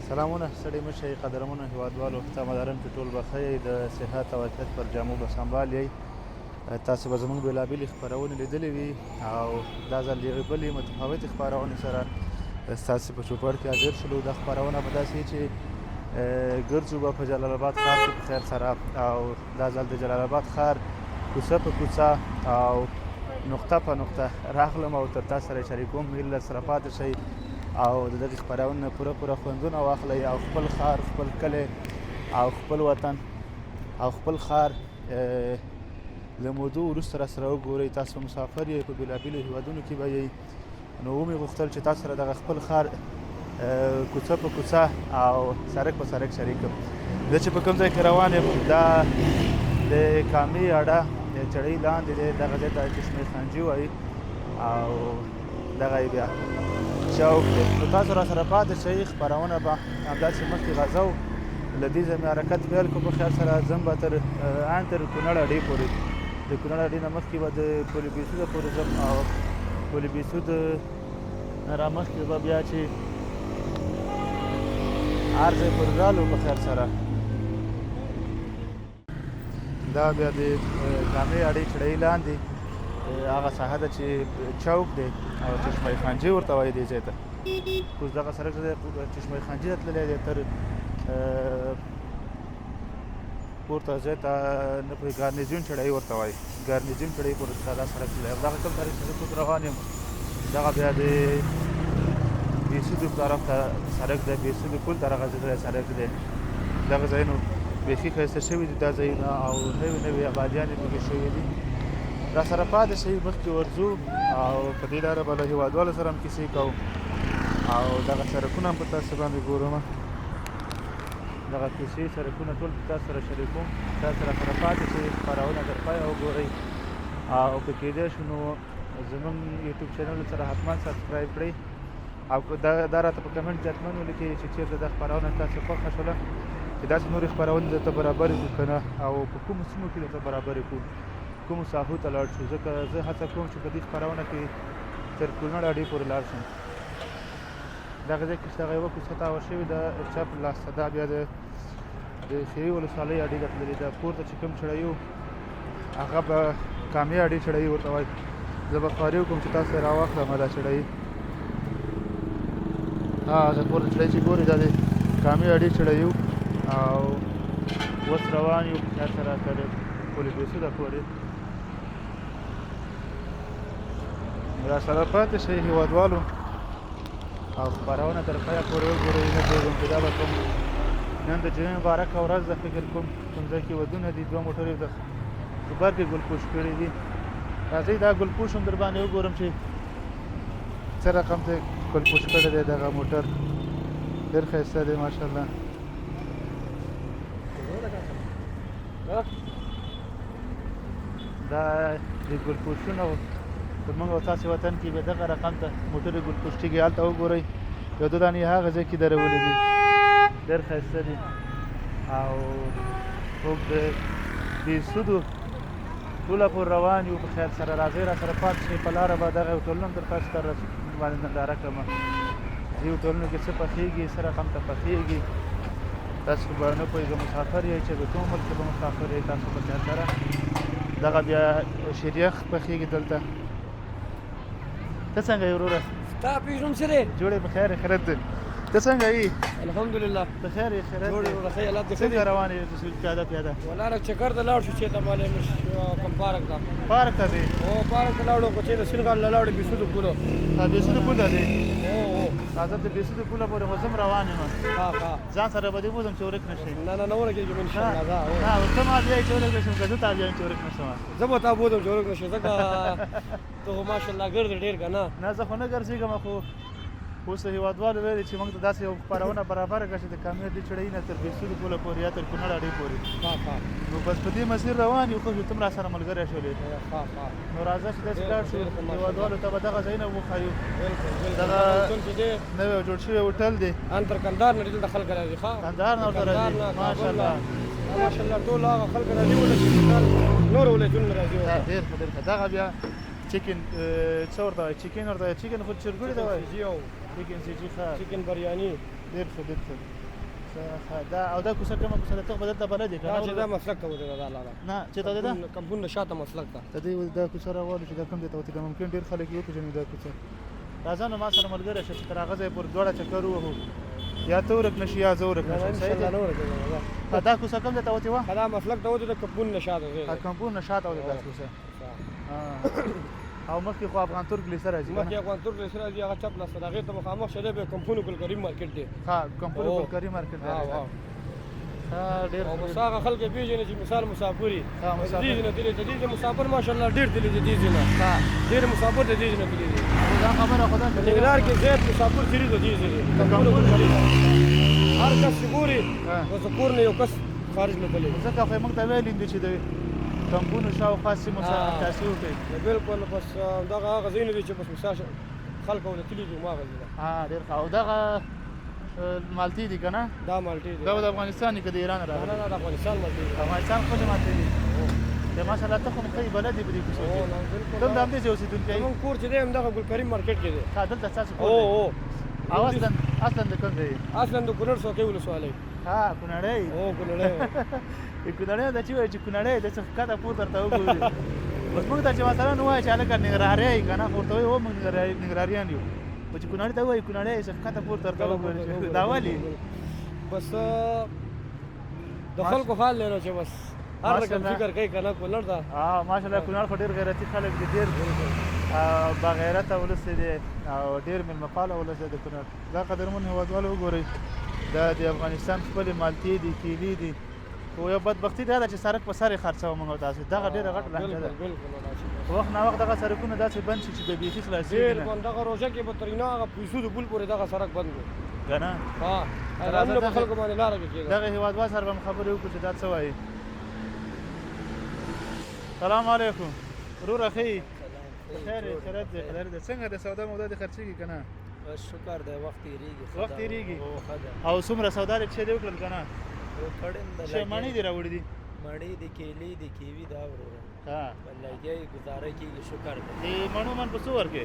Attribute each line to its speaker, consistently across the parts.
Speaker 1: سلامونه ستړي مه شئ قدرمنو هیوادوالو، تمه لرم چې ټول به ښه یئ، د صحت او عافیت پر جامو به سمبال یئ. تاسو به زموږ بېلابېلې خپرونې لیدلې وي او دا ځل د یوې بلې متفاوتې خپرونې سره ستاسو په چوپړ کې حاضر شولو. دا خپرونه به داسې چې ګرځو به په جلال آباد ښار کې په خیر سره، او دا ځل د جلال آباد ښار کوڅه په کوڅه او نقطه په نقطه راغلم او تر تاسو سره شریکوم. هیله در سره پاتې شئ او د دغې خپرونې نه پوره پوره خوندونه واخلئ او خپل ښار، خپل کلی او خپل وطن او خپل ښار له مودو وروسته را سره وګورئ. تاسو مسافر یئ، په بېلابېلو هېوادونو کې به یئ، نو ومې غوښتل چې تاسو سره دغه خپل ښار کوڅه په کوڅه او سرک په سرک شریک کړم. زه چې په کوم ځای کې روان یم دا د کامې اډه د چړۍ لاندې دی، دغه ځای ته چشمه خانجي وایي او دغه یې بیا چوک دی. نو تاسو را سره پاتې شئ، خپرونه به همداسې مخکې غځوو. له دې ځایه مې حرکت پیل کړو په خیال سره، ځم به تر عین تر کونړ اډې پورې. د کونړ اډې نه مخکې به د پل بیسوده پورې ځم او پل بیسود نه را مخکې به بیا چې هر ځای پورې رالو په خیر سره. دا بیا د کامې اډې چړۍ لاندې هغه ساحه ده چې چوک دی او چشمه خانجي ورته وایي دې ځای ته. اوس دغه سړک دی چشمه خانجي ته تللی دی تر پورته ځای ته، نه پوهېږم ګارنیزیون چړۍ ورته وایي، ګارنیزیون چړۍ پورې دا سړک تللی. دغه کوم سړک چې زه اوس روان یم دغه بیا د بیسودو طرف ته سړک دی، بیسودو پل ته رغځېدلی سړک دی. دغه ځایونو بیخي ښایسته شوي دي دا ځایونه او نوې نوې ابادیانې پکې شوي دي. را سره پاتې شئ، مخکې ورځو او په دې لاره به له هېوادوالو سره هم کیسې کوو او دغه سړکونه هم په تاسو باندې ګورم. دغه کوڅې سړکونه ټول په تاسو سره شریکوم. تاسو را سره پاتې شئ، خپرونه تر پایه وګورئ او که کېدای شو نو زموږ یوټیوب چینل سره حتما سبسکرایب کړئ او دا راته په کمنټ کې حتما ولیکئ چې چېرته دا خپرونه تاسو خوښه شوله، چې داسې نورې خپرونې درته برابرې کړو که نه، او په کومو سیمو کې درته برابرې کړو، کومو ساحو ته لاړ شو. ځکه زه هڅه کوم چې په دې خپرونه کې تر کونړ اډې پورې لاړ شم. دغه ځای کې چې دغه یوه کوڅه تاوه شوې ده چپ لاس ته، دا بیا د خیري ولسوالۍ اډې ته تللې ده. پورته چې کوم چړی و هغه به کامې اډې چړی ورته وایي. زه به خواري وکړم چې تاسو یې راواخلم دا چړی. هغه پورته چړی چې ګورئ دا د کامې اډې چړی و او اوس روان یو په خیر سره تر پولې بیسوده پورې. را سره پاتې شئ هېوادوالو او خپرونه تر پایه پورې وګورئ. نه پوهېږم چې دا به کوم نن د جمعې مبارکه ورځ ده، فکر کوم کوم ځای کې ودونه دي. دوه موټرې د خبر کې ګلپوش کړي دي. راځئ دا ګلپوش هم در باندې وګورم چې څه رقم دی ګلپوش کړی دی. دغه موټر ډېر ښایسته دی ماشاءالله. دا د ګلپوشونو زمونږ او تاسې وطن کې به دغه رقم ته موټرې ګلپوش کېږي. هلته وګورئ یو دوه دانې هغه ځای کې درولې دي، ډېر ښایسته دي. او موږ د بېسودو پوله پورې روان یو په خیر سره. راځئ را سره پاتې شئ، په لاره به دغه هوټلونه هم تر تاسو ته باندې ننداره کړم. دې هوټلونو کې څه پخېږي، څه رقم ته پخېږي، تاسو به نه پوهېږم. مسافر یئ چې د کوم ملک به مسافر یئ تاسو په خیر سره. دغه بیا شیریخ پخېږي دلته. ته څنګه یې وروره؟
Speaker 2: تا پېژنم څه دی؟
Speaker 1: جوړ یې په خیر خیرت دی. ته څنګه یې؟
Speaker 2: الحمدلله
Speaker 1: په خیر یې خیرت
Speaker 2: جوړ یې ښه الله دې ښه
Speaker 1: څنګه روان یې پیاده پیاده؟
Speaker 2: ولاړه چکر ته لاړ شو چې ته مالې مش کوم پارک ته.
Speaker 1: پارک ته دی؟
Speaker 2: هو پارک ته لاړو، خو چې د سین غاړې لاړو بیسودو پوله.
Speaker 1: بیسودو پوله دی؟
Speaker 2: هو هو.
Speaker 1: راځه د بیسودو پوله پورې خو زه هم روان یم.
Speaker 2: ښه ښه.
Speaker 1: ځان سره به دې بوځم چې ورک نه شې.
Speaker 2: نه نه نه ورکېږم انشاءالله. ځه
Speaker 1: نه ته ما بیایې چې ورک نه شم، که زه تا بیایم چې ورک نه شم.
Speaker 2: زه به تا بوځم چې ورک نه شې، ځکه ته خو ماشاءالله ګرځې ډېر که نه؟
Speaker 1: نه زه خو نه ګرځېږم، خو اوس هېوادوالو ویلي چې موږ ته داسې یو خپرونه برابره کړه چې د کامې اډې چړۍ نه تر بېسودو پوله پورې یا تر کونړ اډې پورې. نو بس په دې مسیر روان یو، خو ته هم را سره ملګری شولې. نو راځه چې داسې لاړ شو، هېوادوالو ته به دغه ځایونه وښیو. دغه نوی جوړ شوی هوټل دی.
Speaker 2: ان تر کندهار نه دلته خلک راځي. ښه
Speaker 1: کندهار نه ورته راځي ماشاءالله.
Speaker 2: ماشاءالله ټول هغه خلک راځي ولې نور ولایتونو نه راځي.
Speaker 1: ډېر ښه ډېر ښه. دغه بیا چکن څه ورته وایي؟ چکن ورته وایي. چکن خو چرګوړي ته وایي. چکن سي جي. ښه
Speaker 2: چکن بریاني.
Speaker 1: ډېر ښه ډېر ښه. دا او دا کوڅه کومه کوڅه ده؟ ته خو به دلته بلد یې که
Speaker 2: دا چې
Speaker 1: نه؟
Speaker 2: دا مسلک ته وته دا لاره.
Speaker 1: نه، چېرته ده دا؟
Speaker 2: کمپون د شاته مسلک ده.
Speaker 1: د دې دا کوڅه راوالو چې دا کوم ځای ته وتې ده، ممکن ډېر خلک یې وپېژني دا کوڅه. راځه نو ما سره ملګری شه چې تر هغه ځایه پورې دواړه چکر ووهو، یا ته ورک نه شي یا زه ورک نه شم. صحیح
Speaker 2: انشاءالله
Speaker 1: دی؟
Speaker 2: نه ورکېږم.
Speaker 1: دا کوڅه کوم ځای ته وتې وه؟
Speaker 2: دا مسلک ته وته، د کمپون نه شاته ځای دی.
Speaker 1: کمپون نه شاته وتې دا کوڅه. او مخکې خو افغان ترک لیسه راځي.
Speaker 2: مخکې افغان ترک لیسه راځي، هغه چپ لاس ته، هغې ته مخامخ شه دی، بیا کمپونو ګل کریم مارکیټ دی.
Speaker 1: ها، کمپونو ګل کریم مارکیټ دی. ها، ډېر.
Speaker 2: او بس هغه خلک یې پېژني چې مثال مسافر یې دې ځای نه تللي، د دې ځای مسافر ماشاءالله ډېر تللي دي، دې ځای نه ډېر مسافر د دې ځای نه تللي دي.
Speaker 1: دا خبره خو ده.
Speaker 2: په ننګرهار کې زیات مسافر تللي د دې ځای دي. هر کس چې ګوري نو د کور نه یو کس خارج نه تللی،
Speaker 1: ځکه خو یې موږ ته ویلي دي چې د کمپونو شاوخوا سیمو سره عکاسي وکړئ.
Speaker 2: بالکل، بس دغه هغه ځایونه دي چې بس مثال خلک ورته تللي دي، هماغه ځای ده.
Speaker 1: ها، ډېر ښه. او دغه مالټې دي که نه؟
Speaker 2: دا مالټې دي.
Speaker 1: دا به د افغانستان دي که د ایران راغلي؟
Speaker 2: نه نه، د افغانستان مالټې دي.
Speaker 1: افغانستان ښکلې مالټې دي. د ماشاءالله ته خو ښه یې بلد یې په دې کوڅو کې. ته هم د همدې ځای اوسېدونکی یې؟
Speaker 2: زموږ کور چې دی همدغه ګل کریم مارکیټ کې دی.
Speaker 1: ښه، دلته ستاسو کور دی؟
Speaker 2: هو.
Speaker 1: او اصلا د کوم ځای یې؟
Speaker 2: اصلا د کونړ څوکۍ ولسوالۍ.
Speaker 1: ها، کونړی؟
Speaker 2: هو، کونړی.
Speaker 1: کونړی دا چې وایي چې کونړی دی، څه ښکته پورته درته وګوري. اوس موږ ته چې مثلا ووایي چې هلکه ننګرهاری یې که نه، خو ورته وایي هو موږ ننګرهاریان یو، خو چې کونړي ته ووایي کونړی یې، څه ښکته پورته درته وګوري. دا ولې؟
Speaker 2: بس د خلکو حال دی نو چې بس هر رقم فکر کوي که نه، کونړ ده.
Speaker 1: ها، ماشاءالله کونړ خو ډېر غیرتي خلک دي، ډېر باغیرته ولس دی او ډېر مېلمهپاله ولس دی د کونړ. دا قدرمن هېوادوالو وګورئ، دا د افغانستان خپلې مالټې دي، کیلې دي، خو یو بدبختي دا ده چې سړک په سر یې خرڅوو موږ او تاسې. دغه ډېره غټه لهجه ده. وخت ناوخت دغه سړکونه داسې بند شي چې بیا بیخي خلاصېږي نه.
Speaker 2: ډېر دغه روژه کې به تر نه هغه پیسو د پل پورې دغه سړک بند و
Speaker 1: که نه؟
Speaker 2: ها، راځه په خلکو باندې لاره کې کېده.
Speaker 1: دغه هېوادوال سره به هم خبرې وکړو چې دا څه وایي. سلام علیکم وروره، ښه یې؟ خیر یې، خیرت دی، خیر دی. څنګه د سودا مودا دې خرڅېږي که نه؟
Speaker 3: بس شکر دی، وخت تېرېږي.
Speaker 1: وخت تېرېږي. او څومره سودا دې چې دې وکړل که نه؟
Speaker 3: کړم.
Speaker 1: چې مڼې دې راوړي دي؟
Speaker 3: مڼې دي، کیلې دي، کیوي دا وروره.
Speaker 1: ها،
Speaker 3: لګیا یې، ګزاره کېږي، شکر دی.
Speaker 1: د مڼو من په څو ورکوې؟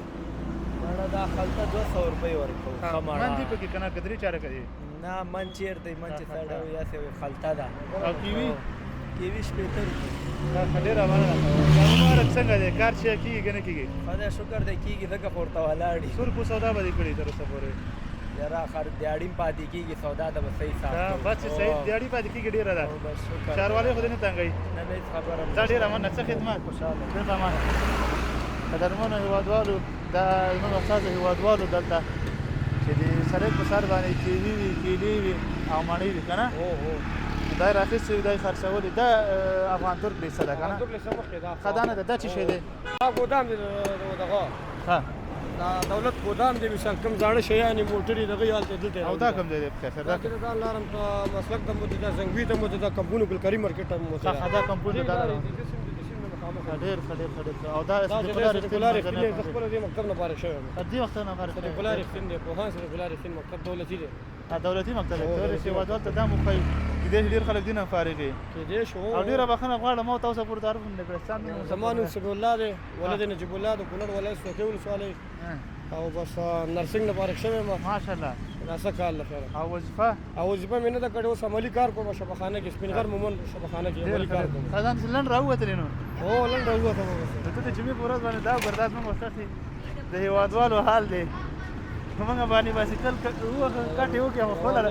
Speaker 3: مڼه دا خلطه 200 روپۍ ورکوو. ښه مڼه.
Speaker 1: من دي پکې که نه، که درې چارکه دي؟
Speaker 3: نه، من چېرته دی، من چې سړی وي هسې خلطه ده.
Speaker 1: او کیوي؟
Speaker 3: کیوي 60 روپۍ.
Speaker 1: ډېره مننه. مبارک. څنګه دی کار چې کېږي که نه کېږي؟
Speaker 3: خدای شکر دی کېږي، ځکه خو ورته ولاړ یې.
Speaker 1: څو روپو سودا به دې کړې تر اوسه پورې؟
Speaker 3: یاره خر دیاړي هم پاتې کېږي، سودا ته به صحیح حساب کوو.
Speaker 1: بس چې صحیح دیاړي پاتې کېږي ډېره ده. ښاروالۍ خو دې نه تنګوي؟
Speaker 3: نه نه، هېڅ خبره.
Speaker 1: دا ډېره مننه. څه خدمت؟
Speaker 3: خوشحاله.
Speaker 1: ډېره مننه. قدرمنو هېوادوالو، دا زموږ استازو هېوادوالو دلته چې د سړک په سر باندې کیوي وي، کیلې وي او مڼې وي که نه، دا یې راخیستې وي، دا یې خرڅولې. دا افغان ترک لیسه ده که نه؟ ښه، دا نه ده، دا څه شی دی؟
Speaker 2: دا ګودام دی دغه.
Speaker 1: ښه،
Speaker 2: دا دولت ګودام دی، مثال کوم زاړه شیان، موټرې دغه یې هلته دلته.
Speaker 1: او دا کوم ځای دی په خیر؟
Speaker 2: دا دا لارم ته مسلک ته مو دا زنګوي ته مو دا کمپونو ګل کریم مارکیټ ته مو.
Speaker 1: ښه، دا کمپونو دا ډېر ښه، ډېر ښه، ډېر ښه. او دا
Speaker 2: صدیق الله رښتین دی، زه خپله دې مکتب نه فارغ شوی یم.
Speaker 1: دې وخت نه فارغ؟
Speaker 2: صدیق الله رښتین دی، پوهاند صدیق الله رښتین مکتب دولتي دی.
Speaker 1: دولتي مکتب دی. کولی شي هېوادوال ته دا هم وښایو کېدای شي ډېر خلک دې نه فارغ وي.
Speaker 2: کېدای شي.
Speaker 1: او ډېره بښنه غواړم، ما تاسو پورې تعارف هم نه کړی. ستا نوم؟
Speaker 2: زما نوم سمیع الله دی، ولد نجیب الله، د کونړ ولایت څوکۍ ولسوالۍ، او بس نرسنګ نه فارغ شوی یم.
Speaker 1: ماشاءالله.
Speaker 2: دا څه کال لپاره.
Speaker 1: او وظیفه؟
Speaker 2: او وظیفه مې نه ده کړې، اوس عملي کار کوم شفاخانه کې، سپین غر مومند شفاخانه کې عملي کار کوم.
Speaker 1: ځان لنډ راووتلې نو؟
Speaker 2: هو، لنډ راووتم.
Speaker 1: ته د جمعې په ورځ باندې دا وګوره، دا زموږ استازي د هېوادوالو حال دی. موږ باندې بایسکل کټې وکړې، خو خپله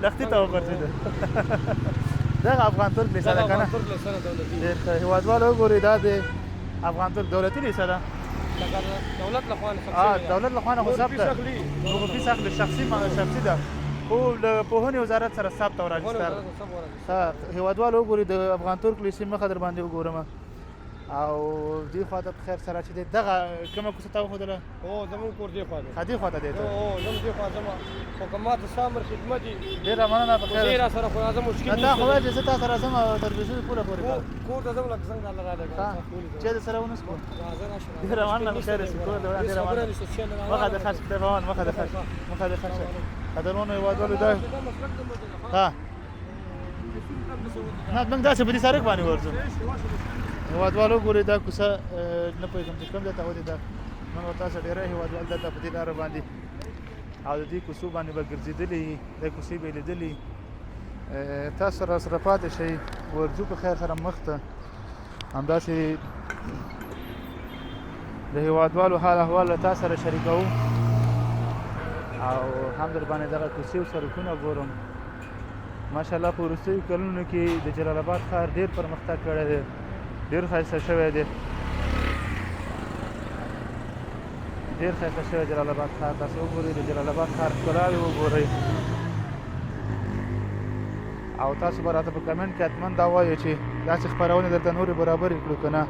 Speaker 1: لښتي ته وغورځېده. دغه افغان ترک لیسه ده که نه؟ ډېر ښه. هېوادوالو وګورئ، دا د افغان ترک دولتي لیسه ده.
Speaker 2: دولت له خوا نه؟
Speaker 1: دولت له خوا نه خو ثبت ده، نو فیس اخلي، شخصي شخصي ده، خو له پوهنې وزارت سره ثبت او راجستر. ښه، هېوادوالو وګورئ، د افغان ترک لیسې مخه در باندې وګورم. او دې خوا ته په خیر سره چې دغه کومه کوڅه تا وښودله؟
Speaker 2: هو، زموږ کور دې خوا دی.
Speaker 1: ښه، دې خوا ته دی ته؟
Speaker 2: هو، زم دې خوا ځم، خو که ما ته سامر خدمت دي.
Speaker 1: ډېره مننه، په خیر.
Speaker 2: را سره خو راځم، مشکل
Speaker 1: نه. تا خو ویل چې زه تا سره ځم تر بیزو پوله پورې.
Speaker 2: کور ته ځم، لکه څنګه الله راله.
Speaker 1: چې د سره ونسکو.
Speaker 2: راځه راشه.
Speaker 1: ډېره مننه، په خیر اوسې. کور دی، ډېره مننه. مخه د ښه شه، روان، مخه د ښه شه، مخه د ښه شه. قدرمنو هېوادوالو، دا ها نه، موږ داسې په دې سړک باندې ورځو. هېوادوالو وګورئ، دا کوڅه نه پوهېږم چې کوم ځای ته ودې ده. موږ او تاسو ډېری هېوادوال دلته په دې لاره باندې او د دې کوڅو باندې به ګرځېدلي، د کوڅې به یې لیدلي. تاسو را سره پاتې شئ، ورځو په خیر سره مخ ته. همداسې د هیوادوالو حال احوال له تا سره شریکوو او هم در باندې دغه کوڅې او سړکونه ګورم. ماشاءالله په وروستیو کلونو کې د جلال آباد ښار ډېر پرمختګ کړی دی، ډېر ښایسته شوی دی، ډېر ښایسته شوی جلال آباد ښار. تاسو وګورئ د جلال آباد ښار ښکلاوې وګورئ. او تاسو به راته په کمنټ کې حتما دا وایئ چې داسې خپرونې درته نورې برابرې کړو که نه،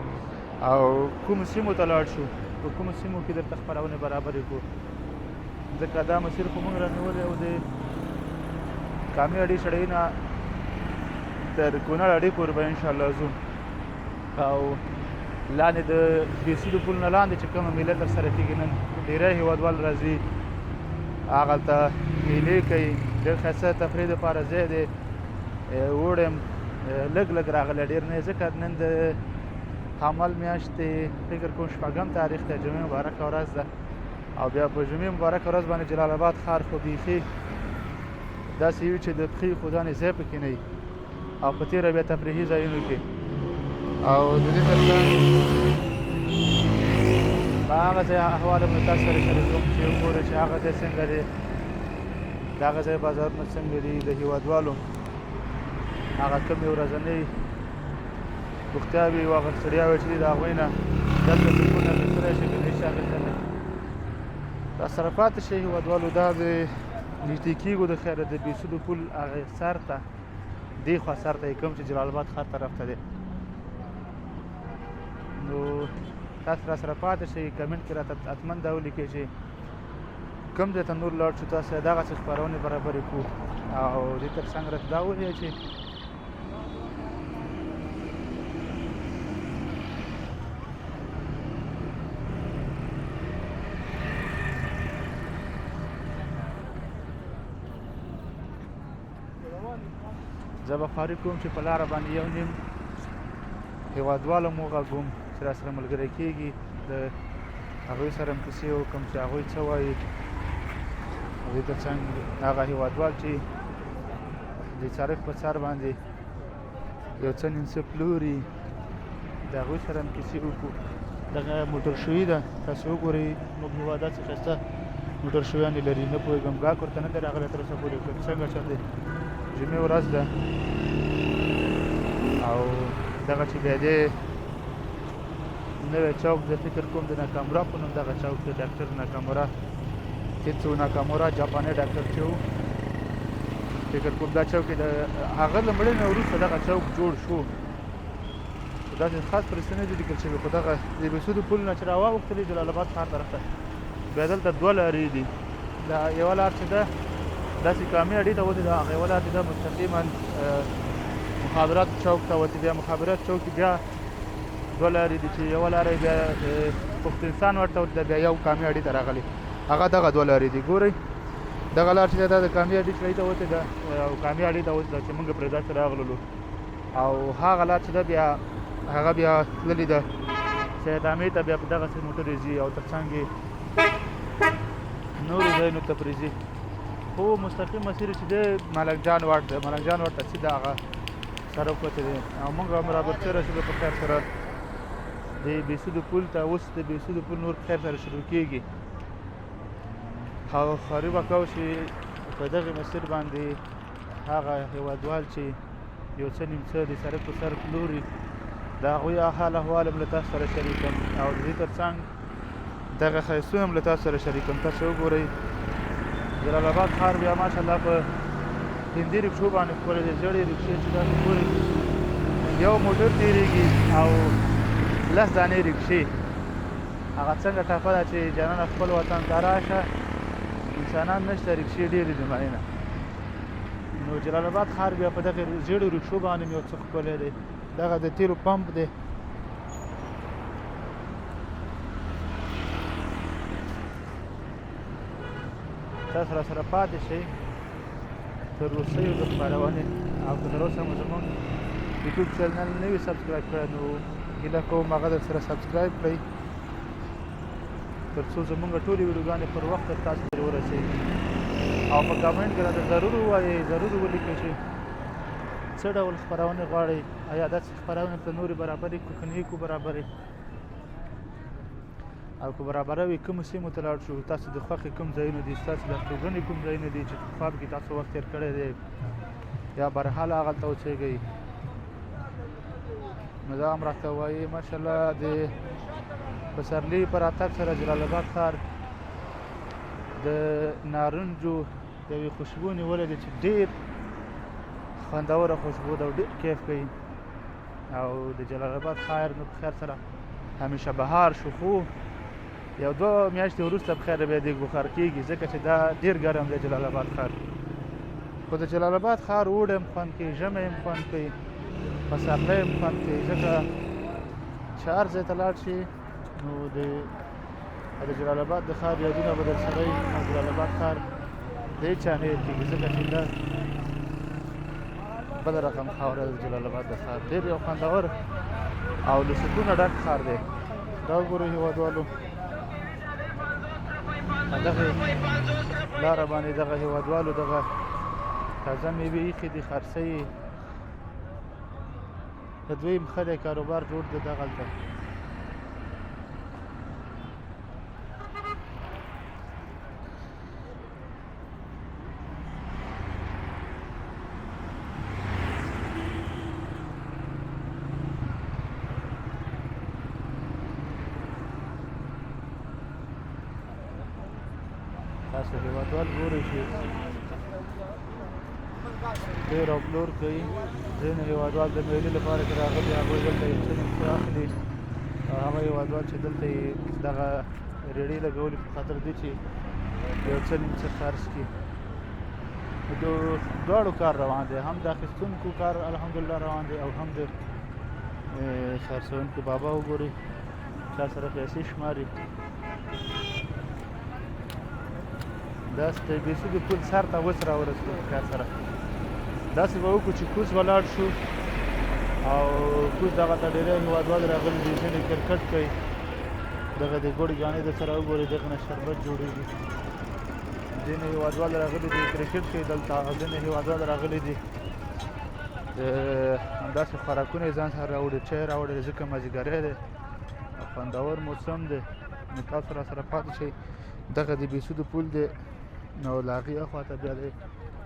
Speaker 1: او کومو سیمو ته لاړ شو، په کومو سیمو کې درته خپرونې برابرې کړو. ځکه دا مسیر خو موږ رانیولی او د کامې اډې شړۍ نه تر کونړ اډې پورې به انشاءالله ځو. او لاندې د بیسودو پل نه لاندې چې کومه میله ترسره کېږي، نن ډېری هېوادوال راځي هغلته میلې کوي. ډېر ښایسته تفریح دپاره ځای دی. اوړی هم لږ لږ راغلی، ډېر نه، ځکه نن د حمل میاشتې فکر کوم شپږم تاریخ دی، جمعې مبارکه ورځ ده. او بیا په جمعې مبارکه ورځ باندې جلال آباد ښار خو بیخي داسې وي چې د پښې ښودانې ځای پکې نه وي، او په تېره بیا تفریحي ځایونو کې. او د دې ترڅنګ په هغه ځای احوال هم له تاسو سره شریکوم چې وګورئ چې هغه ځای څنګه دی، د هغه ځای بازارونه څنګه دي، د هیوادوالو هغه کومې ورځنۍ بوختیاوې او هغه ستړیاوې چې دي د هغوی نه دلته سکون اخیستلی شي که نه شي اخیستلی. را سره پاتې شئ هیوادوالو. دا د نږدې کېږو د خیره د بیسودو پل هغې سر ته، دې خوا سر ته یې کوم چې جلال آباد ښار طرف ته دی. نو تاسو را سره پاتې شئ، کمنټ کې راته حتما دا ولیکئ چې کوم ځای ته نور لاړ شو، تاسو دغسې خپرونې برابرې کړو. او دې تر څنګ راته دا ووایئ چې زه به خواري کوم چې په لاره باندې یو نیم هېوادوالو مو غږوم چې را سره ملګری کېږي، د هغوی سره هم کیسې وکړم چې هغوی څه وایي. د دې تر څنګ هغه هېوادوال چې د سړک په سر باندې یو څه نیم څه پلوري، د هغوی سره هم کیسې وکړو. دغه موټر شوي ده، تاسو وګورئ موږ هېواد داسې ښایسته موټر شویانې لري. نه پوهېږم ګاک ورته نه دی راغلی تر اوسه پورې که څنګه چل دی. جمعې ورځ ده او دغه چې بیا دی نوی چوک دی، فکر کوم د ناکامورا په نوم دغه چوک دی، ډاکټر ناکامورا، تیتسو ناکامورا جاپاني ډاکټر چې و، فکر کوم دا چوک د هغه له مړینې وروسته دغه چوک جوړ شو. خو داسې خاص پرې څه نه دي لیکل شوي. خو دغه د بیسودو پل نه چې راواوښتلې جلال آباد ښار طرف ته، بیا دلته دوه لارې دي. دا یوه لار چې ده داسې کامې اډې ته وتې ده، هغه یوه لار چې ده مستقیما مخابرات چوک ته وتې. بیا مخابرات چوک کې بیا دوه لارې دي چې یوه لاره یې بیا پښتونستان ورته وتې ده، بیا یو کامې اډې ته راغلې. هغه دغه دوه لارې دي. ګورئ دغه لار چې ده دا د کامې اډې چړۍ ته وتې ده او کامې اډې ته وتې ده چې موږ پرې داسې راغللو. او هغه لار چې ده بیا هغه بیا تللې ده سیدامې ته، بیا په دغسې موټرې ځي او تر څنګ یې نورو ځایونو ته پرې ځي. خو مستقیم مسیر چې دی ملنګ جان واټ دی، ملنګ جان واټ ته سیده هغه سړک وتی دی. او موږ هم رابرسېره شولو په خیر سره د بیسودو پل ته. اوس د بیسودو پل نور په خیر سره شروع کېږي. او خواري به کوو چې په دغه مسیر باندې هغه هېوادوال چې یو څه نیم څه د سړک په سر پلوري، د هغوی حال احوال هم له تاسو سره شریک کړم. او د دې تر څنګ دغه ښایستونه هم له تاسو سره شریک کړم. تاسو وګورئ جلال آباد ښار بیا ماشاءالله په هندي ریکشو باندې ښکلی دی. زړې ریکشې چې تاسو ګورئ یو موټر تېرېږي او لس دانې ریکشې. هغه څنګه ټپه ده چې جانانه خپل وطن ته راشه، انسانان نشته ریکشې ډېرې دي ماینه. نو جلال آباد ښار بیا په دغه زیړو ریکشو باندې یو څه ښکلی دی. دغه د تیلو پمپ دی. تاسو را سره پاتې شئ تر وروستیو د خپرونې. او که تر اوسه مو زموږ یوټیوب چینل نه وي سبسکرایب کړی نو هیله کوم هغه در سره سبسکرایب کړئ تر څو زموږ ټولې ویډیوګانې پر وخت تر تاسو پورې ورسېږي. او په کمنټ کې راته ضرور ووایئ، ضرور ولیکئ چې څه ډول خپرونې غواړئ، ایا داسې خپرونې ته نورې برابرې کړو که نه کړو برابرې، او که برابره وي کومو سیمو ته لاړ شو، تاسو د خوښې کوم ځایونه دي، ستاسو د استوګنې کوم ځایونه دي چې پخوا پکې تاسو وخت تېر کړی دی یا برحاله هغلته اوسېږئ، نو دا هم راته وایي. ماشاءالله د پسرلي په راتګ سره جلال اباد ښار د نارنجو یوې خوشبو نیولې ده چې ډېر خوندوره خوشبو ده او ډېر کیف کوي. او د جلال اباد ښار نو په خیر سره همیشه بهار شو، خو یو دوه میاشتې وروسته په خیر بیا دیګ بخار کېږي، ځکه چې دا ډېر ګرم دی جلال اباد ښار. خو د جلال اباد ښار اوړی هم خوند کوي، ژمی هم خوند کوي، پسرلی هم خوند کوي، ځکه چې هر ځای ته لاړ شي نو د جلال اباد د ښار یادونه به درسره وي. او جلال اباد ښار د هېچا نه هېر کېږي، ځکه چې دا بل رقم خاوره د جلال اباد د ښار ډېر یو خوندور او له سکونه ډک ښار دی. دا وګورئ هېوادوالو، دغه لاره باندې دغه هېوادوالو دغه تازه میوې ایښې دي، خرڅوي. د دوی هم ښه دی کاروبار جوړ دی دغلته. تاسو هېوادوال ګورئ چې پېر او پلور کوي. ځینې هېوادوال د میلې لپاره چې راغلي هغوی دلته یو څه څه اخلي، او هغه هېوادوال چې دلته یې دغه ریړې لګولي په خاطر دي چې یو څه نیم څه خرڅ کړي. د دواړو کار روان دی، هم د اخیستونکو کار الحمدلله روان دی او هم د خرڅوونکو. بابا وګورئ چا سره پیسې شماري. داسې د بیسودو پل سر ته اوس راورسېدو په خیر سره. داسې به وکړو چې کوز ولاړ شو، او کوز دغه ته ډېری هېوادوال راغلي دي، ځینې کرکټ کوي. دغه د ګوړې ګاڼې د سره وګورئ، دغه نه شربت جوړېږي. ځینې هېوادوال راغلي دي کرکټ کوي دلته، او ځینې هېوادوال راغلي دي د همداسې خوراکونه یې ځان سره راوړي، چای راوړی، ځکه مازدیګری دی او خوندور موسم دی. نو تاسو را سره پاتې شئ. دغه د بیسودو پل دی، نو له هغې اخوا ته بیا د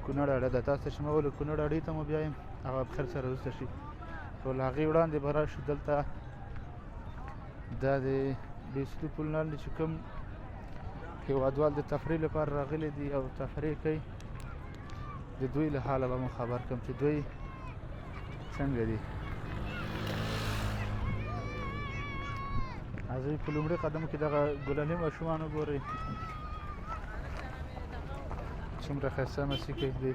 Speaker 1: کونړ اډه ده. تاسو ته چې ما وویل کونړ اډې ته مو بیایم، هغه په خیر سره وروسته شي. خو له هغې وړاندې به راشو دلته دا د بیسودو پل لاندې چې کوم هېوادوال د تفریح لپاره راغلي دي او تفریح کوي، د دوی له حاله به مو خبر کړم چې دوی څنګه دي. زه په لومړي قدم کې دغه ګلالي ماشومان وګورئ څومره ښایسته مسي کوي دوی.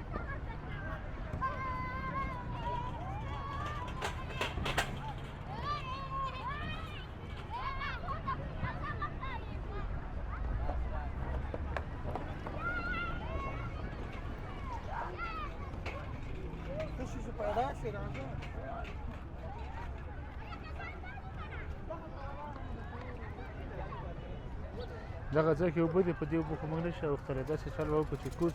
Speaker 1: دغه ځای کې اوبه دي، په دې اوبو خو موږ نه شو اوښتلی. داسې چل به وکړو چې کوز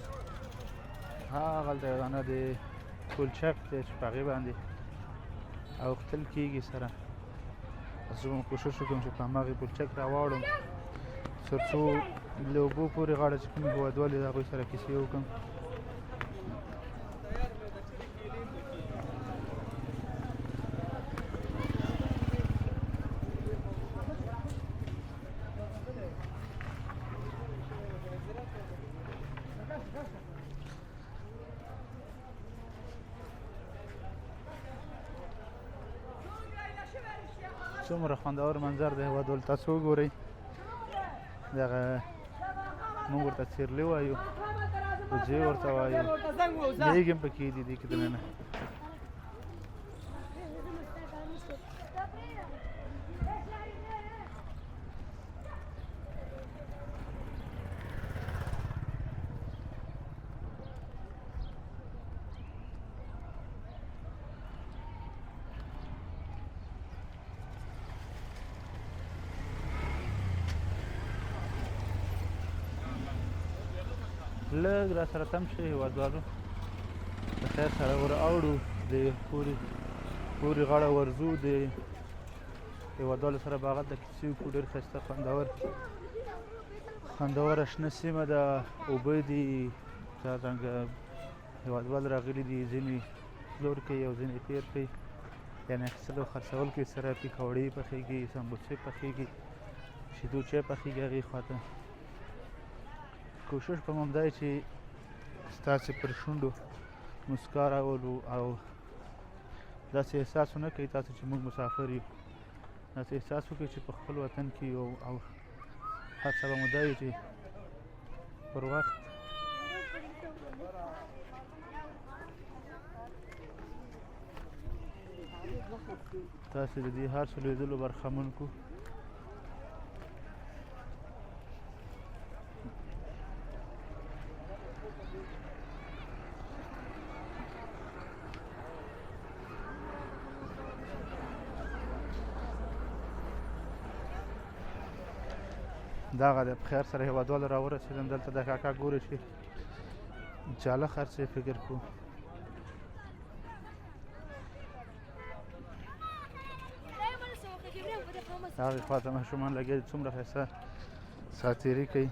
Speaker 1: هغلته یو دانه د پلچک دی چې په هغې باندې اوښتل کېږي سره. زه به کوشش وکړم چې په هماغې پلچک راواوړم، تر څو له اوبو پورې غاړه چې کوم هېوادوال دي د هغوی سره کیسې وکړم. څومره خوندور منظر دی هېوادوال، تاسو وګورئ. دغه موږ ورته څیرلي وایو، وزې ورته وایو، میږي هم پکې دي دې کې دننه. لږ را سره تم شئ هېوادوالو، په خیر سره ور اوړو. د پورې غاړه ورځو، د هېوادوالو سره به هغلته کیسې وکړو. ډېر ښایسته خوندوره شنه سیمه ده، اوبه دي، دا رنګه هېوادوال راغلي دي، ځینې پلور کوي او ځینې پېر کوي، یعنې اخیستل او خرڅول کوي سره. پکوړې پخېږي، سمبوسې پخېږي، شیدو چای پخېږي. هغې خوا ته کوشش به مو همدا وي چې ستاسې پر شونډو مسکا راولو او داسې احساس ونه کوي تاسو چې موږ مسافر یو، داسې احساس وکړئ چې په خپل وطن کې یو، او هڅه به مو دا وي چې پر وخت تاسې د دې هر څه لیدلو برخمن کړو. دغه د په خیر سره هېوادوالو راورسېدم. دلته د کاکا ګوري چې جاله خرڅوي، فکر کوو. هغې خوا ته ماشومان لګیا دي، څومره ښایسته ساعتېري کوي.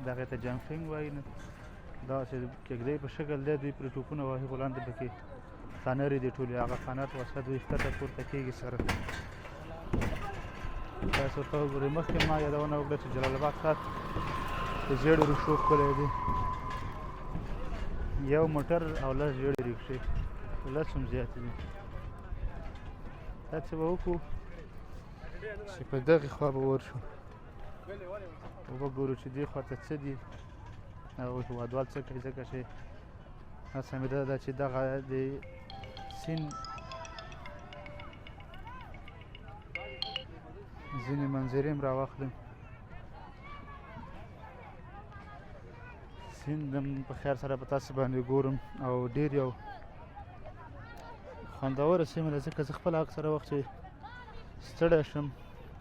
Speaker 1: دغې ته جمپینګ وایي، نو دغسې کېږدۍ په شکل دی، دوی پرې ټوپونه وهي، خو لاندې پکې فنرې دي ټولې، هغه فنر وسه دوی ښکته پورته کېږي سره. تاسو ورته وګورئ. مخکې ما یادونه وکړه چې جلال اباد ښار د زیړو ریښو ښکلی دی، یو موټر او لس زیړې ریکشې، لس هم زیاتې دي. هڅه به وکړو چې په دغې خوا به ورشو، وګورو چې دې خوا ته څه دي او هېوادوال څه کوي، ځکه چې هڅه مې دا ده چې دغه د سیند ځینې منظرې هم راواخلم. سیند هم په خیر سره په تاسو باندې ګورم، او ډېر یو خوندوره سیمه ده، ځکه زه خپله اکثره وخت چې ستړی شم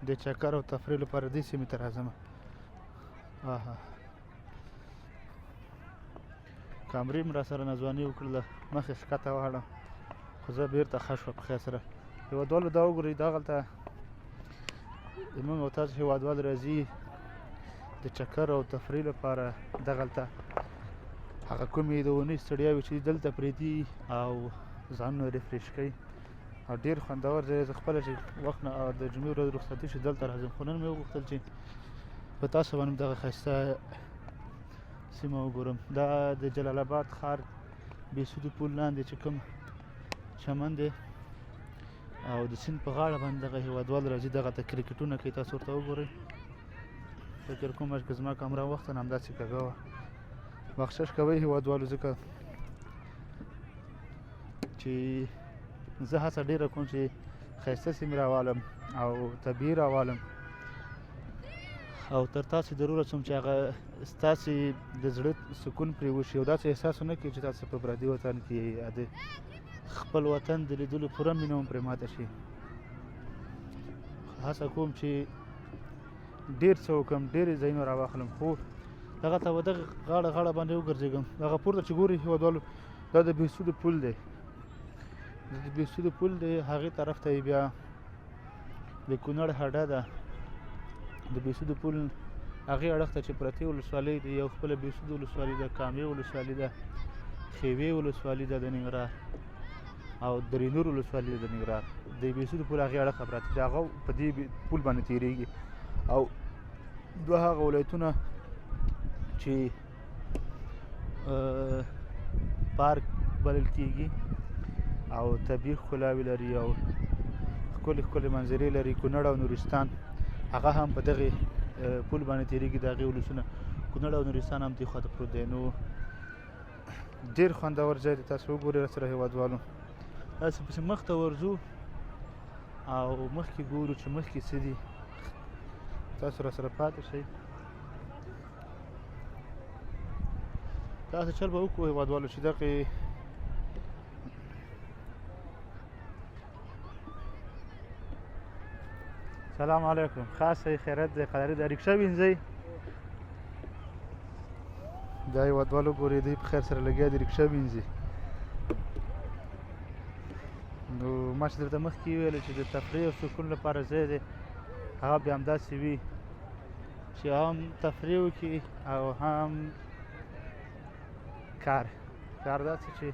Speaker 1: د چکر او تفریح لپاره دې سیمې ته راځم. آها، کامرې هم راسره ناځواني وکړله، مخې ښکته واړم، خو زه بېرته ښه شوه په خیر سره. هېوادوالو دا وګورئ، دغلته زموږ او تاسو هېوادوال راځي د چکر او تفریح لپاره. دغلته هغه کومې د اونۍ ستړیاوې چې دلته پرېږدي او ځانونه ریفریش کوي، او ډېر خوندور ځای. زه خپله چې وخت نه د جمعې ورځ رخصتي شي دلته راځم، خو نن مې وغوښتل چې په تاسو باندې دغه ښایسته سیمه وګورم. دا د جلال اباد ښار بېسودو پول لاندې چې کوم چمن دی او د سیند په غاړه باندې دغه هېوادوال راځي، دغه ته کرکټونه کوي. تاسو ورته وګورئ. فکر کوم چې زما کمره وخته نه همداسې کږه وه. بخشش کوئ هېوادوالو، ځکه چې زه هڅه ډېره کوم چې ښایسته سیمې راوالم او طبیعي راوالم، او تر تاسې ضرور رسوم چې هغه ستاسې د زړه سکون پرې وشي، او داسې احساس ونه کړي چې تاسې په پردي وطن کې د خپل وطن د لیدلو پوره مینه هم پرې ماته شي. هڅه کوم چې ډېر څه وکړم، ډېرې ځایونه راواخلم، خو دغه ته به دغه غاړه غاړه باندې وګرځېږم. دغه پورته چې ګورئ هېوادوالو، دا د بهسودو پول دی، د بهسودو پول دی، هغې طرف ته یې بیا د کونړ هډه ده. د بهسودو پول هغې اړخ ته چې پرتې ولسوالۍ دی، یو خپله بهسودو ولسوالي ده، کامې ولسوالي ده، خیوې ولسوالي ده د ننګرهار، او درې نور ولسوالي ده د ننګرهار. د بهسودو پول هغې اړخ ته پراته دي، هغه په دې پول باندې تېرېږي. او دوه هغه ولایتونه چې پارک بلل کېږي او طبیعي ښکلاوې لري او ښکلې ښکلې منظرې لري، کونړ او نورستان، هغه هم په دغې پول باندې تېرېږي. د هغې ولسونه کونړ او نورستان هم دې خوا ته پروت دی. نو ډېر خوندور ځای دی، تاسو وګورئ راسره هېوادوالو. تاسو پسې مخته ورځو او مخکې ګورو چې مخکې څه دي. تاسو راسره پاتې شئ. تاسو چل به وکړو هېوادوالو چې دغې سلام علیکم، خاصه خیرت دی، قراري د ریکشا وینځئ؟ دا هېوادوال وګورئ، دوی په خیر سره لګیا دي ریکشا وینځي. نو ما چې درته مخکې وویل چې د تفریح او سکون لپاره ځای دی، هغه بیا همداسې وي چې هم تفریح وکړي او هم کار. کار داسې چې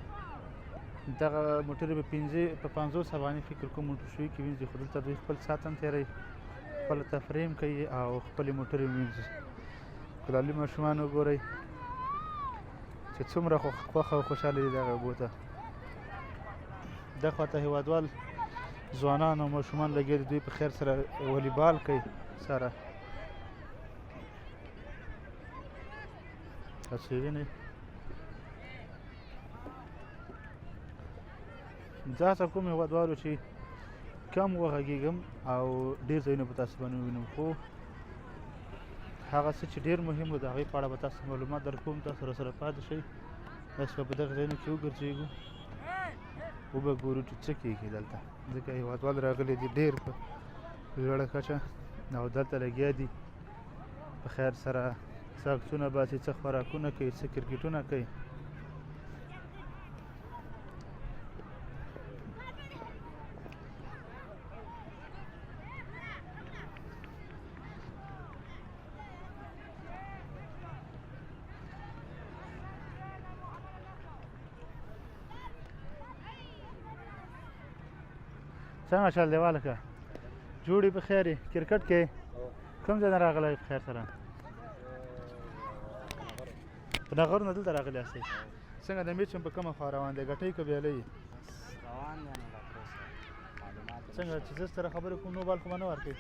Speaker 1: دغه موټرې به په 50 افغانۍ فکر کوم موټر شوي کې وینځي، خو دلته دوی خپل ساعت هم تېروي، خپله تفریح هم کوي او خپلې موټرې وینځي. کلالي ماشومان وګورئ چې څومره خوښ او خوشحاله دي دغه اوبو ته. دغه ته هیوادوال ځوانان او ماشومان لګیا دي، دوی په خیر سره والیبال کوي سره. تاسو یې وینئ. زه هڅه کوم هیوادوالو چې کم وغږېږم او ډېر ځایونه به تاسو باندې ووینم، خو هغه څه چې ډېر مهم و د هغې په اړه به تاسو معلومات درکوم. تاسو راسره پاتې شئ، داسې به په دغه ځایونو کې وګرځېږو، وبه ګورو چې څه کېږي دلته، ځکه هیوادوال راغلي دي ډېر په لوړه کچه او دلته لګیا دي په خیر سره څه عکسونه باسي، څه خوراکونه کوي، څه کرکټونه کوي. څنګه چل دی والکه؟ جوړې په خیر یې؟ کرکټ کې کوم ځای نه راغلی په خیر سره؟ په نغرو نه دلته راغلی یاستئ؟ څنګه د میچ هم په کومه خوا روان دی، ګټئ که بیلئ؟
Speaker 3: روان دی نو لا تر اوسه معلومات
Speaker 1: څنګه چې زه سره خبرې کوم نو بال خو به نه ورکوي؟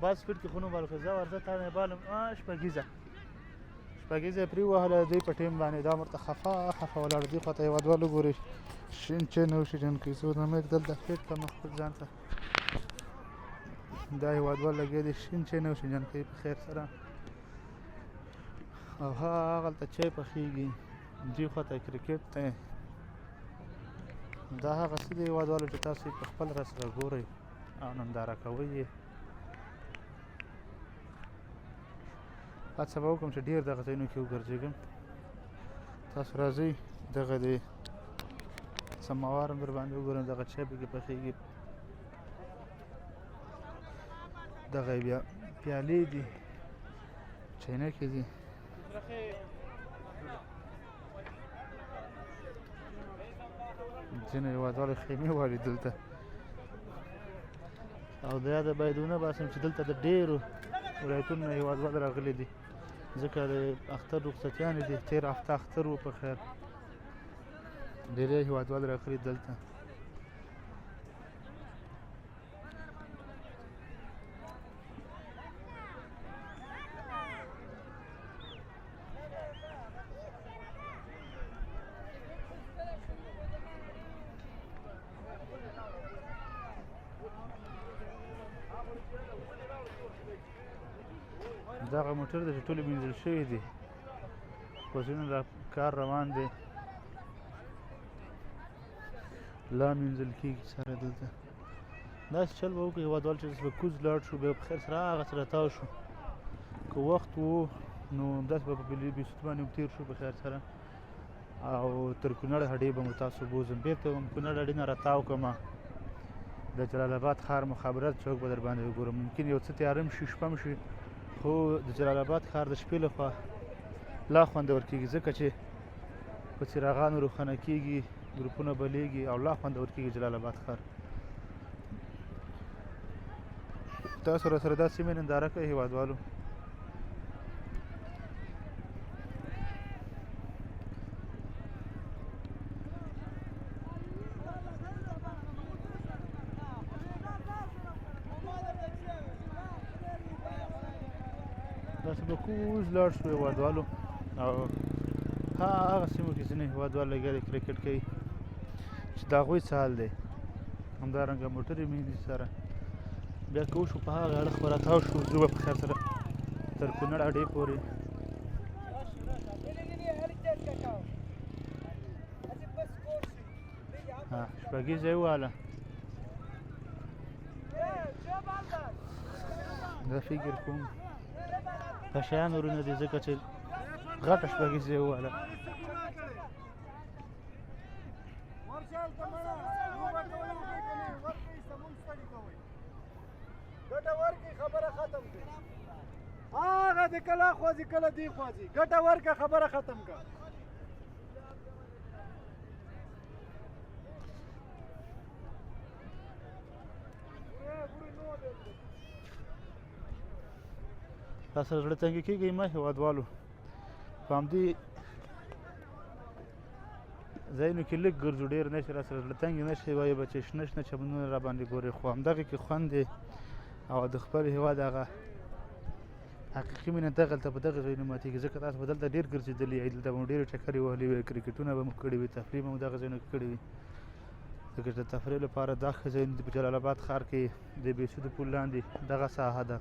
Speaker 1: باز سپیډ کې خو نو بال کوي. زه ورځه تا مې بالم. شپږیزه یې پرې ووهله دوی په ټیم باندې. دا ورته خفه خفه ولاړ دي. خواته هېوادوال وګورئ، شین چین او شین کوي. څو د مېک دلته فټ کړم خپل ځان ته. دا هېوادوال لګیا دي شین چین او شین کوي په خیر سره. او هغلته چای پخېږي، دې خواته کرکټ دی. دا هغه څه دي هېوادوالو چې تاسو یې په خپل را سره ګورئ او ننداره کوئ یې. هڅه به وکړم چې ډېر دغه ځایونو کې وګرځېږم. تاسو راځئ دغه دی سماوار هم در باندې وګورم، دغه چای پکې پخېږي، دغه بیا پیالې دي، چینکې دي. ځینې هېوادوالو خیمې والي دلته. او د یاده باید ونه باسم چې دلته د ډېرو ولایتونو نه هېوادوال راغلي دي، ځکه د اختر رخصتیانې دي. تېره هفته اختر و، په خیر ډېری هېوادوال راغلي دلته. دغه موټر دی چې ټولې مینځل شوي دي، خو ځینو لا کار روان دی، لا مینځل کېږي سره دلته. داسې چل به وکړو هېوادوال چې اوس به کوز لاړ شو، بیا په خیر سره هغه سره تاو شو. که وخت و نو داسې به په بیسوت باندې هم تېر شو په خیر سره، او تر کونړ هډې به مو تاسو بوځم. بېرته به هم کونړ هډې نه راتاو کړم، د جلال آباد ښار مخابرات چوک به در باندې وګورم. ممکن یو څه تیاره هم شي، شپه هم شي، خو د جلال آباد ښار د شپې لخوا لا خوندور کېږي، ځکه چې په څراغانو روښانه کېږي، ګروپونه بلېږي او لا خوندور کېږي جلال آباد ښار. تاسو راسره دا سیمې ننداره کوئ هېوادوالو. داسې به کوز لاړ شو هېوادوالو، او هغه سیمو کې ځینې هېوادوال لګیا دي کرکټ کوي چې د هغوی څه حال دی. همدارنګه موټرې مینځي سره. بیا که وشو په هغه اړخ به راتاو شو، ځو به په خیر سره تر کونړ اډې پورې. شپږیزه یې ووهله. زه فکر کوم پشیان ورونه دي، ځکه چې غټه شپږیزه یې ووهله.
Speaker 4: ګټه ورکړي خبره ختم کړي. هغه د کله خوځي کله دی خوځي، ګټه ورکړه خبره ختم کړه.
Speaker 1: تاسو زړه تنګي کېږئ مه هېوادوالو، په همدې ځایونو کې لږ ګرځو، ډېر نه شي راسره زړه تنګي نه شي، وایي به چې شنه شنه چمنونه را باندې ګوري، خو همدغه کې خوند دی او د خپل هېواد هغه حقیقي مینه دغلته په دغه ځایونو ماتېږي، ځکه تاسو به دلته ډېر ګرځېدلي یئ، دلته به مو ډېرې چکرې وهلې وي، کرکټونه به مو کړي وي، تفریح به مو دغه ځایونو کې کړې وي، ځکه چې د تفریح لپاره دا ښه ځایونه دي. په جلال آباد ښار کې د بېسودو پل لاندې دغه ساحه ده،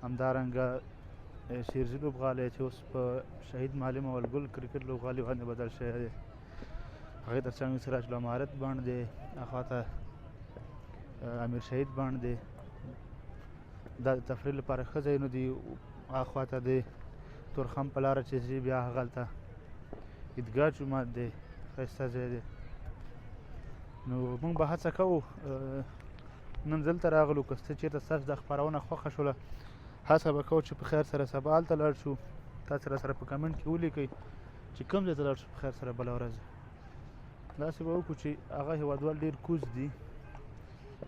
Speaker 1: همدارنګه شیرزي لوبغالی چې اوس په شهید معلم اولګل کرکټ لوبغالي باندې بدل شوی دی، هغې تر څنګ سراج العمارت بڼ دی، هاخوا ته امیر شهید بڼ دی، دا د تفریح لپاره ښه ځایونه دي. هاخوا ته د تورخم په لاره چې ځي بیا هغلته عیدګاه جومات دی، ښایسته ځای دی. نو موږ به هڅه کوو، نن دلته راغلو، که څه چېرته ستاسو دا خپرونه خوښه شوله هڅه به کوو چې په خیر سره سبا هلته لاړ شو. تاسو راسره په کمنټ کې ولیکئ چې کوم ځای ته لاړ شو په خیر سره بله ورځ. داسې به وکړو چې هغه هېوادوال ډېر کوز دي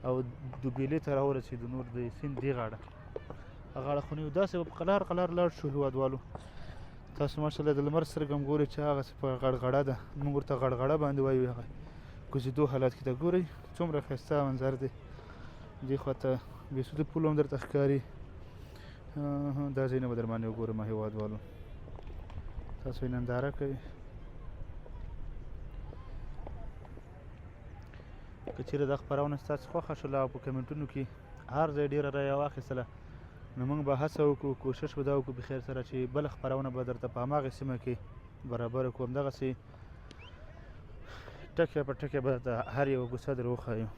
Speaker 1: او دوبیلې ته راورسېدو، نور د سیند دې غاړه غاړه خو نه یو، داسې به په قلار قلار لاړ شو هېوادوالو. تاسو ماشاءالله د لمر سترګه هم ګورئ چې هغسې په غړغړه ده، موږ ورته غړغړه باندې وایو، هغه کوزېدو حالت کې ده. ګورئ څومره ښایسته منظر دی، دې خوا ته بېسودو پل هم درته ښکاري. دا ځایونه به در باندې وګورم هېوادوالو، تاسو یې ننداره کوئ. که چېرې دا خپرونه ستاسو خوښه شوله او په کمنټونو کې هر ځای ډېره رایه واخیستله، نو موږ به هڅه وکړو، کوشش به دا وکړو په خیر سره چې بله خپرونه به درته په هماغې سیمه کې برابره کړو، همدغسې ټکی په ټکی به درته هر یوه کوڅه در وښیو.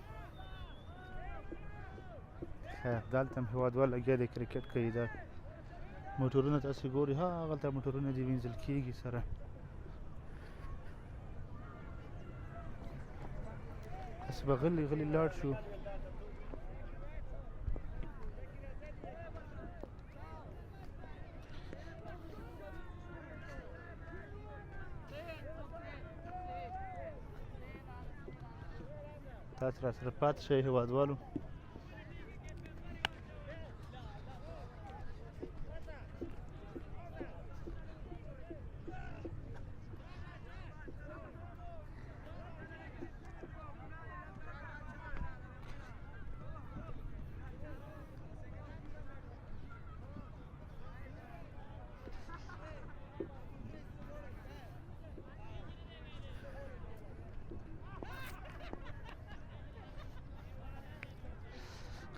Speaker 1: ښه، دلته هم هېوادوال لګیا دی کرکټ کوي. دا موټرونه تاسې ګورئ، هغلته موټرونه دي وینځل کېږي سره. تاسې به غلي غلي لاړ شو. تاسو راسره پاتې شئ هېوادوالو.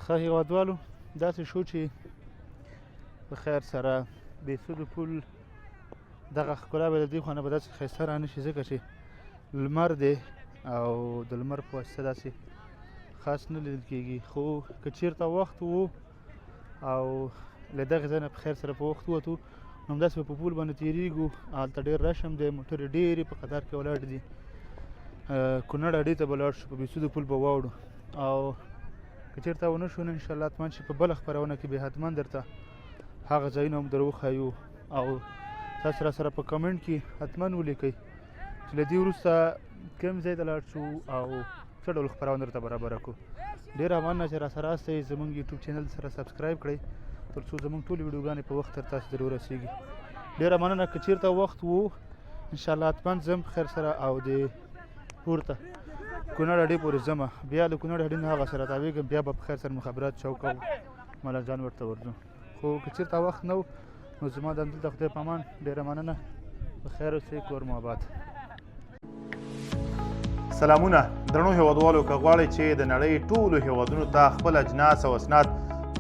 Speaker 1: ښه هېوادوالو، داسې شو چې په خیر سره بېسودو پل دغه ښکلا به د دې خوا نه به داسې ښایسته رانه شي، ځکه چې لمر دی او د لمر په واسطه داسې خاص نه لیدل کېږي. خو که چېرته وخت وو او له دغې ځای نه په خیر سره په وخت ووتو، نو همداسې به په پول باندې تېرېږو. هلته ډېر رش هم دی، موټرې ډېرې په قطار کې ولاړې دي. کونړ اډې ته به لاړ شو، په بېسودو پل به واوړو او که چېرته ونه شو نو انشاءالله حتما چې په بله خپرونه کې به حتما درته هغه ځایونه هم در وښیو. او تاسو را سره په کمنټ کې حتما ولیکئ چې له دې وروسته کوم ځای ته لاړ شو او څه ډول خپرونه درته برابره کړو. ډېره مننه چې راسره یاستئ. زموږ یوټیوب چینل سره subscribe کړئ تر څو زموږ ټولې ویډیوګانې په وخت تر تاسو در ورسېږي. ډېره مننه. که چېرته وخت وو انشاءالله حتما ځم خیر سره او د پورته کونړ اډې پورې ځم، بیا له کونړ اډې نه هغه سره تاوېږم، بیا به په خیر سره مخابرات چوک او ملا جان ورته ورځو. خو که چېرته وخت نه و نو زما د همدلته خدای په امان. ډېره مننه، په خیر اوسئ، کور مو آباد.
Speaker 5: سلامونه درنو هیوادوالو، که غواړئ چې د نړۍ ټولو هیوادونو ته خپل اجناس او اسناد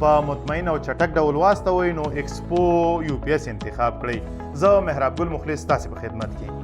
Speaker 5: په مطمئن او چټک ډول واستوئ، نو ایکسپو یو پي اس انتخاب کړئ. زه محراب ګل مخلص تاسې په خدمت کې.